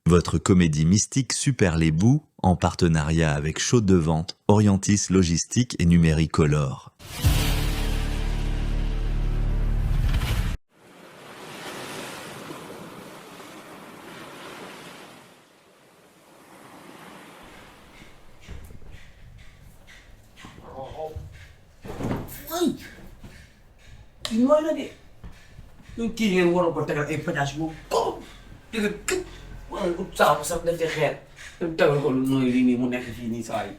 Votre comédie mystique Super-Lébou, en partenariat avec Chaux de Vente, Orientis Logistique et Numéricolor. mooy la de ñun kii ngeen waroon ko tegal ay pétage moom comme di nga këj wala ut saabu sax def ci xeer dem tegal ko lu nooy lii nii mu nekk fii nii saa yi.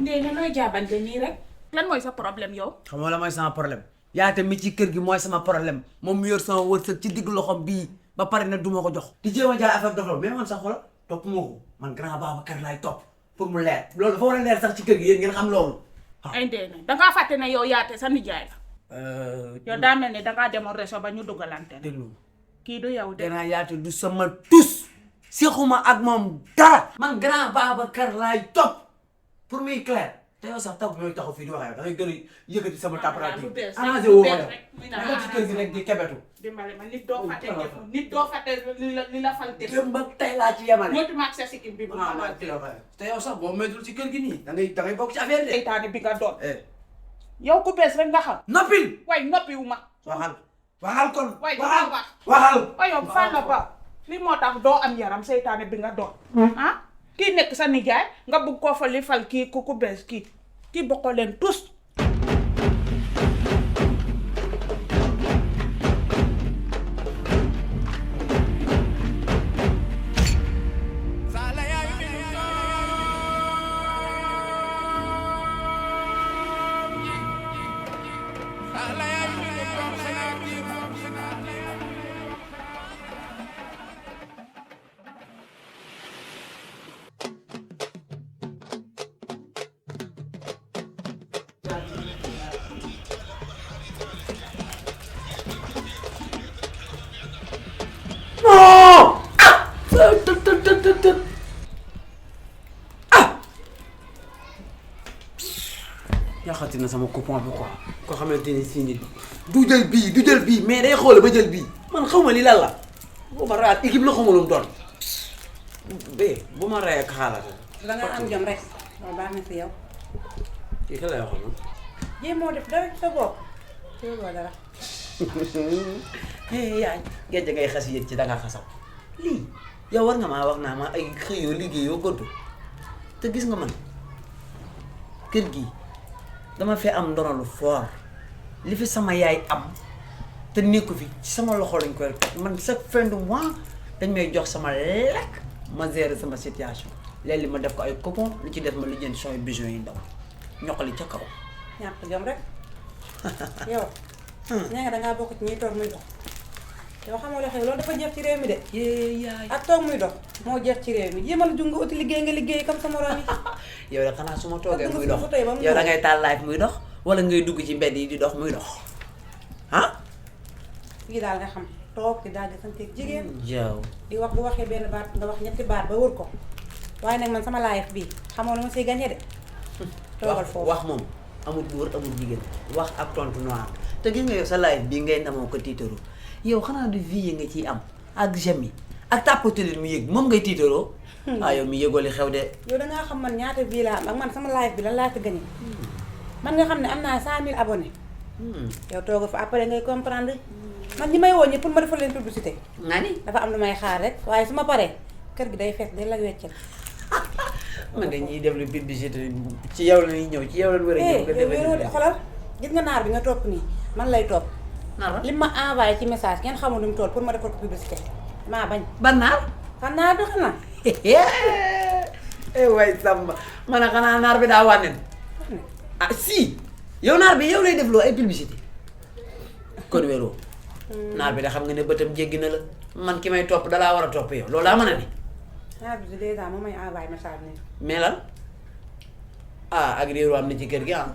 Ndeye na nooy jaabante nii rek lan mooy sa problème yow. xam nga la mooy sama problème yaate mi ci kër gi mooy sama problème moom mu yor sama wërsëg ci digg loxom bii ba pare ne du ma ko jox. di jéem a jaay affaire dof la mais man sax xoolal topp moo ko man grand Babacar laay topp pour mu leer loolu dafa war a leer sax ci kër gi yéen ngeen xam loolu. ay Ndeye na dangaa fàtte ne yow yaate sa nijaay la. yow daa mel ni dangaa demoon réseau ba ñu dugalante. déglu kii du yow de. danaa yaate du sama tus seexuma ak moom dara. man grand Babacar laay topp pour muy clair te yow sax taw bi may taxaw fii di waxee da ngay gën a yëkkati sama température. arrangé woo ma yow ci kër gi rek di kebetu. dimbale ma nit doo fàtte jëf nit doo fàtte li la fal def. démb ak tey laa ci yemale. moytu ma ak sa sikkim bi bu ma ah te yow sax boo moytul ci kër gi nii da ngay bokk ci affaire de. seytaane bi nga doon. yow ku bees rek nga xam. noppil. way noppiwu ma. waxal kon. way waxal. way yow fan la ba li moo tax doo am yaram seytaane bi nga doon. ah kii nekk sa nijaay nga bëgg koo fa li fal kii ku bees kii bokkoo leen tous. yaxati na sama coupon bi quoi koo xamante ni si nit du jël bii mais day xoole ba jël bii man xaw ma li lan la bu ma rayaat équipe la xaw ma lu mu doon bu ma rayee xaalata da nga am jom rek loolu baax na si yow. kii ka lay waxoon noonu. jéem moo def dara sa bopp téewoo dara. yaay gejj ngay xas yéen ci dangaa xasaw lii yow war nga maa wax naa ma ay xëyoo liggéeyoo gontu te gis nga man kër gi dama fi am ndono lu fort li fi sama yaay am te nekku fi ci sama loxo lañ koy teg man chaque fin de mois dañ may jox sama lekk ma gérer sama situation léeg-léeg ma def ko ay coupon lu ci def ma lu jënd sooy besoin yi ndaw ñoqali ca kaw. ñàkk jom rek yow. nee nga dangaa bokk ci ñuy toog muy dox yow xamoo la xew loolu dafa jeex ci réew mi de. yaay ak toog muy dox moo jeex ci réew mi jéemal ju nga uti liggéey nga liggéey comme sa morom yi. yow de xanaa su ma toogee muy dox tey ba mu yow da ngay taal live muy dox wala ngay dugg ci mbedd yi di dox muy dox ah. fii daal nga xam toog di daal di santeeg jigéen. yow di wax bu waxee benn baat nga wax ñetti baat ba wër ko waaye nag man sama live bii xamoo lu ma siy gagné de. toogal foofu wax moom amul góor amul jigéen wax ak tontu noir te gis nga yow sa live bii ngay ndamoo ko tiitaroo yow xanaa du vie nga ciy am ak jami ak tàppatali mu yëg moom ngay tiitaroo. yow mi yëgoo li xew de. yow dangaa xam man ñaata vie laa am ak man sama live bi lan laa fi gagné. man nga xam ne am naa 100 000 abonnés. yow toogal fa après ngay comprendre. man ñi may woo ñi pour ma defal leen publicité. nga ni dafa am lu may xaar rek waaye su ma paree kër gi day fees day la weccel. man de ñiy def lu publicité ci yow la ñuy ñëw ci yow la ñu war a ñëw. nga defal de xolal gis nga naar bi nga topp nii man lay topp. li ma envoyé ci message ngeen xamul lu mu toll pour ma defal ko publicité maa bañ. ban naar. xam naa dox na. waay Samba man a xanaa naar bi daa wànneen. Si yow naar bi yow lay def loo ay publicité kon wéroo. naar bi da xam nga ne bëtam jéggi na la man ki may topp dalaa war a topp yow loolu daa mën a ne. naar bi dèjà moom may envoyé message nii. mais lan ak réeru am na ci kër gi ah.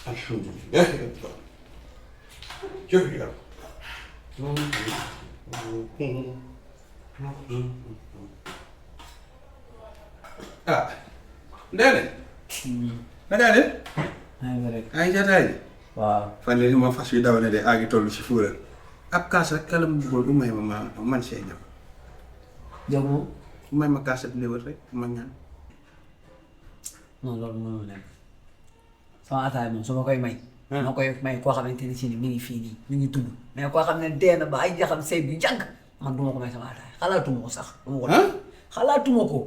alhamdulilah jërëjëf. ah Ndeye naka def. maa ngi rek. ay jataay. waaw. fan yii ma fas yu daw ne de a ngi toll si fuural. ab kaas rek kala mu bëggoon umay ma man see ñam. Jogo. umay ma kaas ak léwal rek ma ñaan. non loolu mënul nekk sama ataay moom su ma koy may. ma koy may koo xamante ni si ni mi ngi fii nii mi ngi tudd mais koo xam ne dee na ba ay jaxam sëy bi jànk man du ma ko may sama ataay xalaatuma ko sax. du ma ko xalaatuma ko.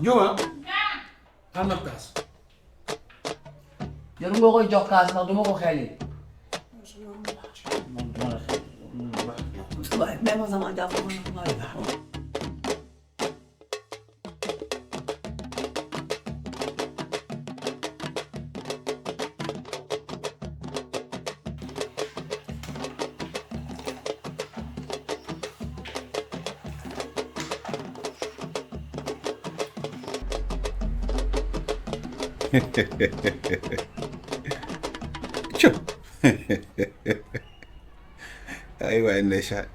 Juma. am na kaas. jarul nga koy jox kaas ndax du ma ko xeeli. waaye même sama jàpp ma Cuk. Ay waay ndeysaan.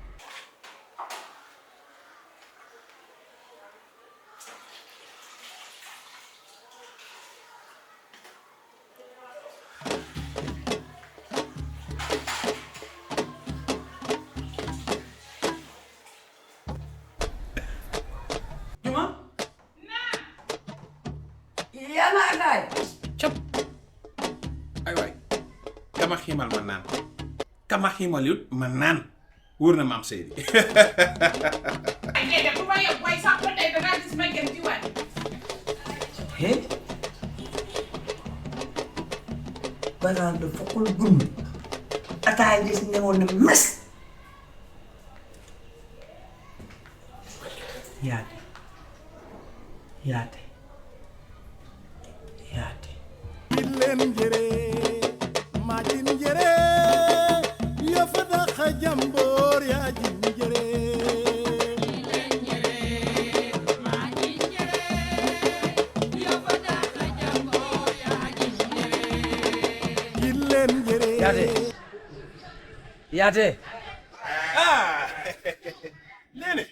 Juma. yaa ma ataay. Cëp. ay waay. kama xiimal ma naan. kama xiimal yut ma naan. wóor na maam Seydi. ay de bu ma yeb way sax ba tey dangaa gis ma gën ci waat. balaa de fokkul gumbi ataay gis ñëwoon na mes. yaate yaate yaate. leen njëre maa jin njëre yoo fa daxa jàmboor yaa jin njëre jin leen njëre yaate yaate. ah. léegi.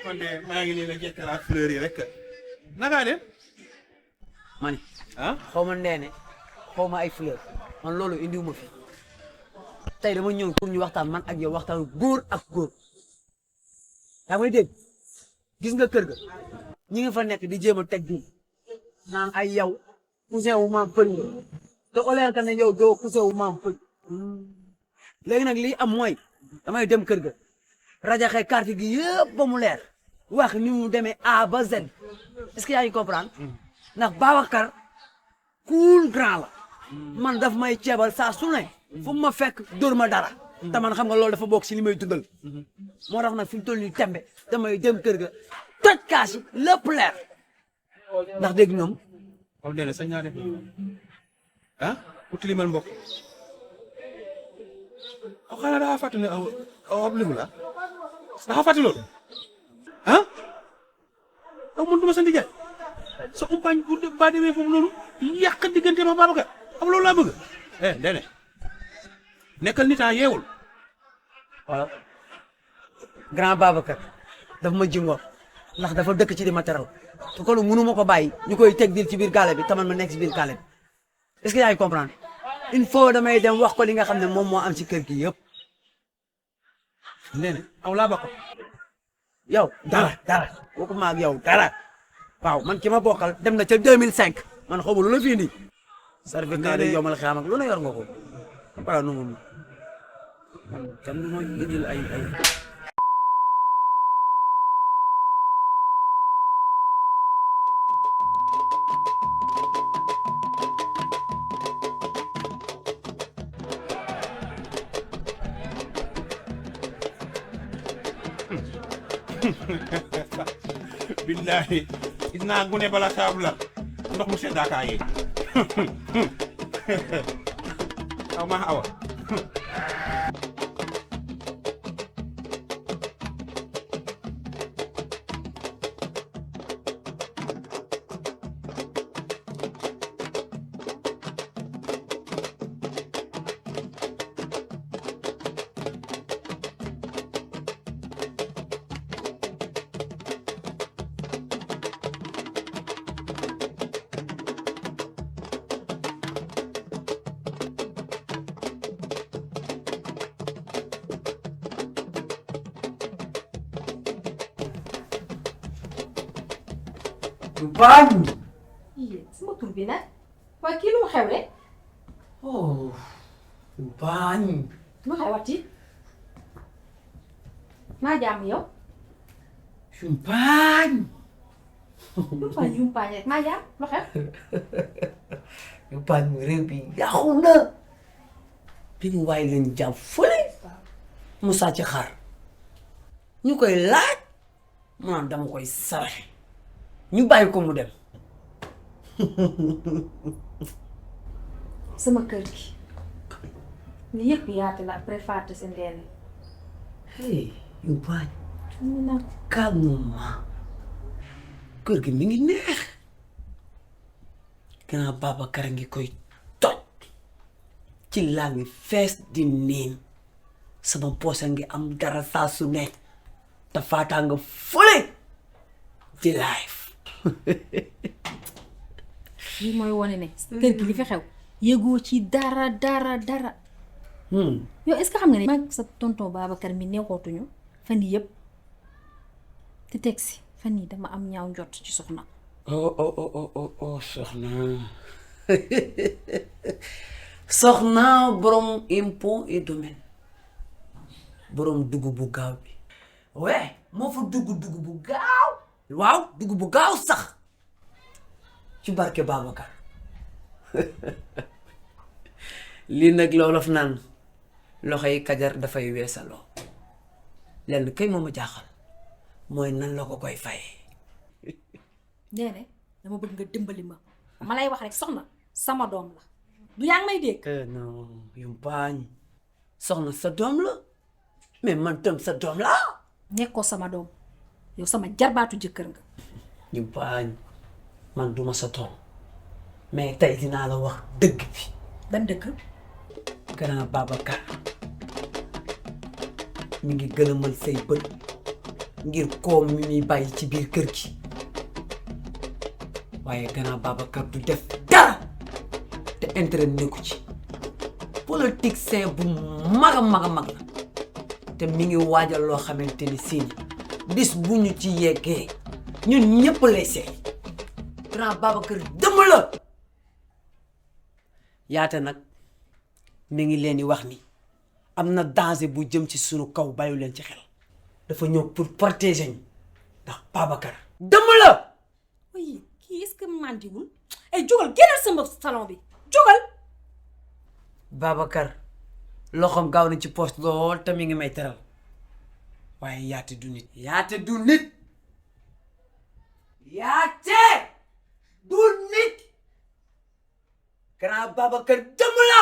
kon de maa ngi nii la jekkalaat fleur yi rek. naka dem. ma ni ah. xaw ma ndeene xaw ma ay fleur man loolu indiwuma fi tey dama ñëw pour ñu waxtaan man ak yow waxtaan góor ak góor yaa may dégg gis nga kër ga ñi nga fa nekk di jéem a teg bi naan ay yow cousin wu maam pël nga te au lieu que ne yow doo cousin wu maam pël léegi nag lii am mooy damay dem kër ga rajaxe carte gi yëpp ba mu leer wax ni mu demee A ba Z est-ce que yaa ngi comprendre ndax Babacar cool grand la man daf may ceebal saa su ne fu ma fekk dóor ma dara te man xam nga loolu dafa bokk si li may dundal moo tax nag fi mu toll nii tembe damay dem kër ga toj kaas yi lépp leer ndax dégg ñoom waaw nee na sañ naa def ah pour tilimal mbokk aw xanaa dafa fàttali ne aw ab limu la dafa fàttali loolu ah aw man duma sa ndijaay sa umpaañ bu ba demee foofu noonu yàq diggante ma Babacar am loolu laa bëgg dene nekkal nit a yeewul voilà grand Babacar dafa ma jingoo ndax dafa dëkk ci di ma teral te kon mënu ma ko bàyyi ñu koy teg dil ci biir gaale bi taman ma nekk ci biir gaale bi est-ce que yaa ngi comprendre il faut damay dem wax ko li nga xam ne moom moo am ci kër gi yëpp. nee na aw laa bokk yow dara waxuma ak yow dara waaw man ki ma bokkal dem na ca 2005 man xaw ma lu la fi indi. certificat de yomal xam ak lu ne yor nga ko voilà nu mu kenn du ma indil ay. billahi gis naa gune bala saabu la ndox mu sedda kaa yee aw ma awa bañ. sama tur bi nag waaye kii lu mu xew rek. Oh bañ. lu xewati maa jàmm yow. Yumpaañ. yumpaañ rek maa jàmm lu xew. Yumpaañ mu réew bi yàqu na. bi mu waay leen jàpp fële. mu sàcc xar. ñu koy laaj. mu naan dama koy saraxe. ñu bàyyi ko mu dem. sama kër gi. li yëpp yaate la après fàtte si ndeen. hey Yumpaañ. ñu nag calmement. kër gi mi ngi neex. gannaaw Babacar a ngi koy toj. ci laa ngi fees di niin. sama poos a ngi am dara saa su ne. te faataa nga fële. di live. lii mooy wane ne kër gi li fi xew yëgoo ci dara. yow est-ce que xam nga ne mag sa tonton Babacar mi neexootuñu fan yii yëpp te teg si fan yii dama am ñaaw njott ci soxna. oh soxna. soxna borom impôt et domaine. borom dugg bu gaaw bi. ouais moo fa dugg bu gaaw. waaw dugg bu gaaw sax. ci barke Babacar. lii nag la wolof naan loxo yi kajar dafay weesaloo. lenn kay moo ma jaaxal mooy nan la ko koy fayee. nee ne dama bëgg nga dimbali ma lay wax rek soxna sama doom la du yaa ngi may dégg. non Yumpaañ soxna sa doom la mais man tam sa doom la. nekkoo sama doom yow sama jarbaatu jëkkër nga. Yumpaañ man duma sa doom mais tey dinaa la wax dëgg bi. ban dëgg. grand Babacar mi ngi gëlëmal say bët ngir koom mi muy bàyyi ci biir kër gi waaye grand Babacar du def dara te intérêt nekku ci politicien bu mag a mag la te mi ngi waajal loo xamante ni siini bis bu ñu ci yeggee ñun ñëpp lay seey grand Babacar dëmm la. Yaate nag mi ngi leen di wax ni am na danger bu jëm ci sunu kaw bàyyi leen ci xel dafa ñëw pour protéger ñu ndax Babacar dëmm la. oui kii est-ce que mandiwul ay jógal génnal sama salon bi jógal. Babacar loxoom gaaw na ci poste lool te mi ngi may teral waaye Yaate du nit. Yaate du nit. Yaate du nit. grand Babacar dëmm la.